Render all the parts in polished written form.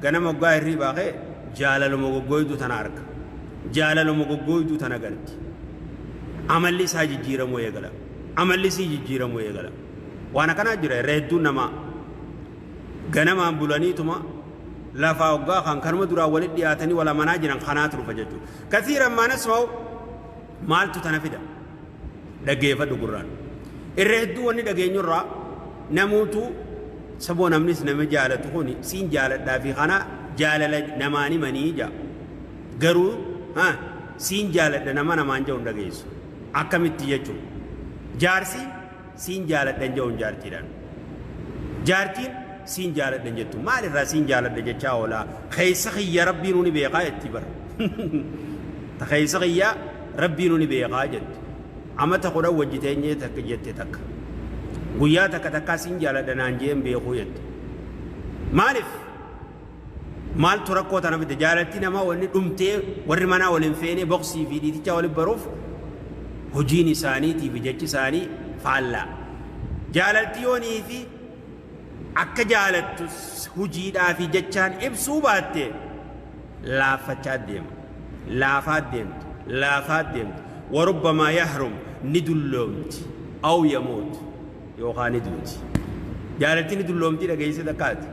Ganama hoggaa hirribaa ka'e jaalaluma goggooyduu tana arga. Jaalaluma goggooyduu tana garti. Amalli isaa jijjiiramuu eegala. Amalli isii jijjiiramuu eegala. Waan akkanaa jira irra hedduun namaa. Ganamaan bulaniituma lafaa hoggaa kan kanuma duraan walitti dhiyaatanii wal amanaa jiran kanaatu dhufa jechuudha. Kathiiran maa nasma'u maaltu tana fida? Dhaggeeffadhu gurraan. Irra hedduu wanni dhageenyurraa namuutu saboo namnis nama jaalatu kun siin jaaladhaa fi kana jaalala namaan himanii jaa. Garuu siin jaaladha nama namaan jedhu hin dhageessu. Akkamitti jechuudha. Jaarsi siin jaaladha hin jedhu jaartiidhaan. Jaartiin siin jaaladha jettu. Maalirraa siin jaaladha jechaa oolaa? Keessa kiyya rabbiin ni beekaa jetti bara. Keessa kiyya rabbiin ni beekaa jetti. Amata 10 wajji teenyee takka jette takka. Guyyaa takka takkaa siin jaaladha naan jeen beekuu jette. Maaliif? Maaltu rakkoo tana fide? Jaalalti namaa wanni dhumtee warri manaa waliin feenee boksii fi dhiitichaa waliin baruuf hojiin isaaniitii fi jechi isaanii faallaa. Jaalalti yoonii fi akka jaalattu hojiidhaa fi jechaan ibsuu baatte laaffachaa deema. Laafaa deemti. Laafaa deemti. Warubbamaa yahrum ni dulloomti. Aw yamuut yookaan ni duuti. Jaalalti ni dulloomti dhageessee takkaati.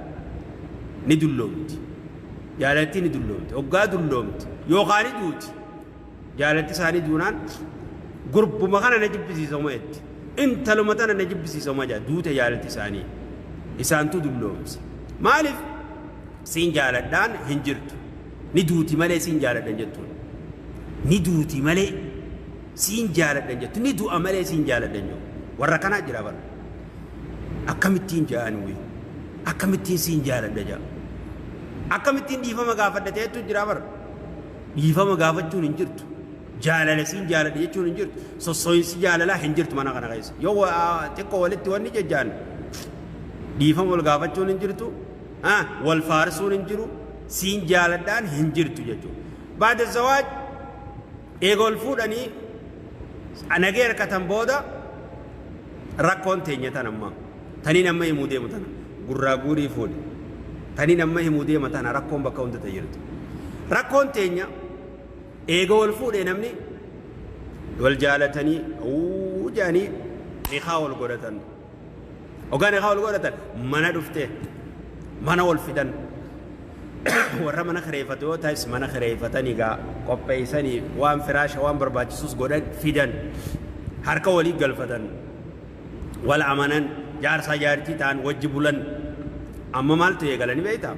Ni dulloomti. Jaalalti ni dulloomti. Hoggaa dulloomti yookaan ni duuti. Jaalalti isaanii duunaan gurbuma kana na jibbisiisama jetti. Intaluma tana na jibbisiisama jaa duute jaalalti isaanii. Isaantu dulloomse. Maaliif? Siin jaaladhaan hin jirtu. Ni duuti malee siin jaaladhan jettuun. Ni duuti malee siin jaaladhan jettu. Ni du'a malee siin jaaladhan jettu. Warra kanaa jira bara. Akkamittiin ja'an wii? Akkamittiin siin jaaladha ja'a? Akkamittiin dhiifama gaafadha ta'etu jira bara. Dhiifama gaafachuun hin jirtu. Jaalala siin jaaladha jechuun hin jirtu. Sosso'insi jaalalaa hin jirtu mana kana keessa. Yoo xiqqoo walitti wanni jejjaan dhiifama wal gaafachuun hin jirtu. Wal faarsuun hin jiru. Siin jaaladhaan hin jirtu jechuudha. Baada zawaaj eega wal fuudhanii nagee harkatan booda rakkoon teenya tan amma. Taniin amma himuu deemu tana. Gurraa guurii fuudhe. Taniin amma himuu deema tana rakkoon bakka hunda jirtu. Rakkoon teenya eega wal fuudhee namni wal jaalatanii jedhanii nikaa wal godhatan. Ogaa nikaa wal godhatan mana dhuftee mana wal fidan. Warra mana kireeffatu yoo ta'es mana kireeffatanii gaa qopheessanii waan firaasha waan barbaachisus godhan fidan. Harka walii galfatan. Wal amanan jaarsaa jaartii ta'an wajji bulan. Amma maaltu eegalanii beektaa?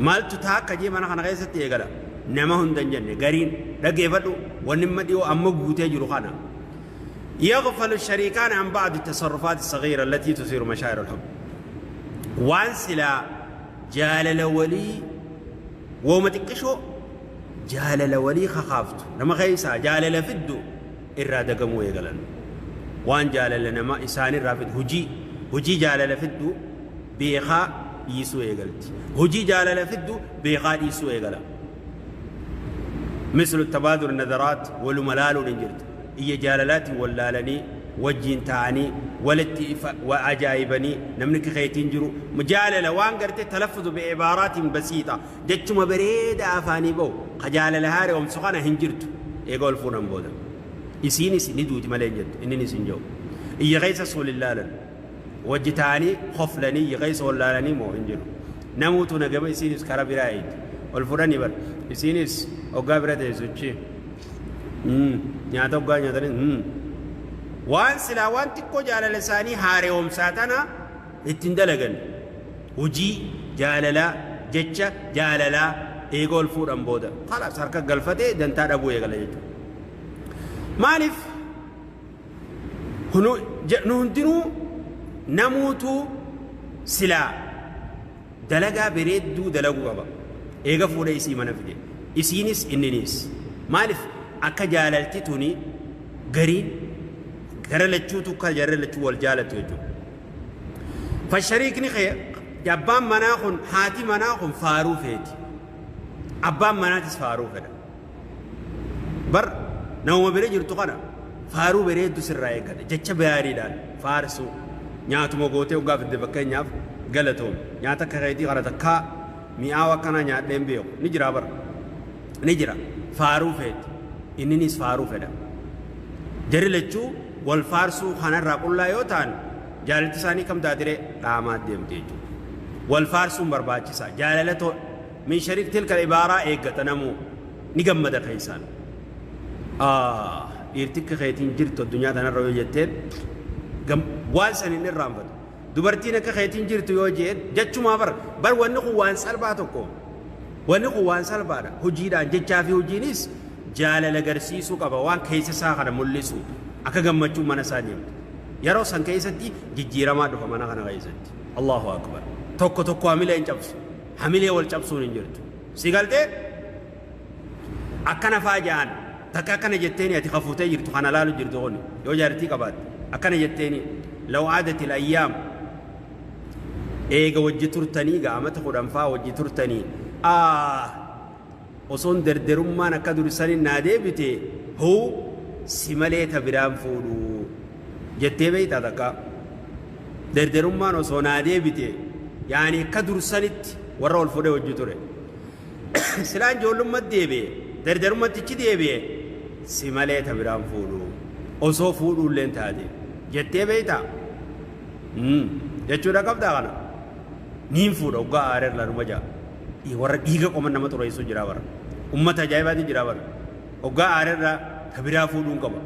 Maaltu taa akka jee mana kana keessatti eegala? Nama hunda hin jenne gariin dhaggeeffadhu wanni amma dhiyoo amma guutee jiru kana. يغفل الشريكان عن بعض التصرفات الصغيرة التي تثير مشاعر الحب. وان سلا جالل ولي وما تكشو جالل ولي خخافت نما خيسا جالل فدو إرادة قمو يقلن. وان جالل نما إسان الرافد هجي هجي جالل فدو بيخا يسو يقلت. هجي جالل فدو بيخا يسو يقلن. مثل التبادل النذرات والملال ننجرت. إيا جاللاتي ولالني وجين تاني ولتي وعجائبني نملك خيتين جرو مجاللة وان قرتي تلفظ بعبارات بسيطة جتما بريد أفاني بو خجاللة هاري ومسخانة هنجرت يقول فورن بودا إسيني سندوت ملين جد إنني سنجو إيا غيس سول الله لن وجتاني خفلني يغيس ولالني مو هنجرو نموت نجم إسينيس كرابرايد والفرني بر إسينيس أوغابرة يزوجي nyaata hoggaa nyaatanii waan silaa waan xiqqoo jaalala isaanii haareewwamsaa tana ittiin dalagan hojii jaalalaa jecha jaalalaa eega ol fuudhan booda khalaas harka galfatee dantaa dhabuu eegala jechuudha. Maaliif nu hundinuu namuutu silaa dalagaa bareedduu dalaguu qaba eega fuudhee isii mana fide isiinis inninis maaliif akka jaalalti tuni gariin gara lachuutu akka jarra lachuu wal jaalatu jechuudha. Fashariikni abbaan manaa kun haati manaa kun faaruu feeti. Abbaan manaatis faaruu fedha. Bar nama bira jirtu kana faaruu bareeddu sirraa eeggata jecha gaariidhaan faarsuu nyaatuma gootee hoggaa fidde fakkeenyaaf galatoom nyaata akka keetii kana takkaa Mi'aawa akkanaa nyaadheen beeku. Ni jira bara. Ni jira. Faaruu feeti. Inninis faaruu fedha. Jarri lachuu wal faarsuu kanarraa qullaa yoo ta'an jaalalti isaanii kam taatiree dhaamaa deemte jechuudha. Wal faarsuun barbaachisaa. Jaalala min shariik tilka ibaaraa eeggata namuu ni gammada keessaan. Dhiirtikka keetiin jirtu addunyaa tanarra yoo jetteen waan san hin irraanfatu. Dubartiin akka keetiin jirtu yoo jeen jechumaa bar wanni kun waan salphaa tokko. Wanni kun waan salphaadha. Hojiidhaan jechaa fi hojiinis jaalala agarsiisuu qaba waan keessa isaa kana mul'isu akka gammachuu mana isaa deemtu. Yeroo san keessatti jijjiiramaa dhufa mana kana keessatti. Allahu akbar. Tokko tokko hamilee hin cabsu. Hamilee wal cabsuun hin jirtu. Si galtee? Akkana faa ja'an takka akkana jetteeni ati kafuutee jirtu kana laalu jirtu kuni yoo jaartii qabaatte akkana jetteeni law aadatil ayyaam eega wajji turtanii gaamata 10 faa wajji turtanii osoon derderummaan akka dursanii naa deebite hoo si malee ta biraan fuudhu jettee beeytaa takka derderummaan osoo naa deebite yaani akka dursanitti warra ol fuudhee wajji ture silaan ijoollummaatti deebi'e derderummatti deebi'e si malee ta biraan fuudhu osoo fuudhuulleen taate jettee beeytaa jechuudha qabdaa kana niin fuudha oggaa aareer lanuma ja'a warra dhiiga qoma nama xureessu jira bara ummata ajaa'ibaati jira bara oggaa aareerraa ta biraa fuudhuun qaba.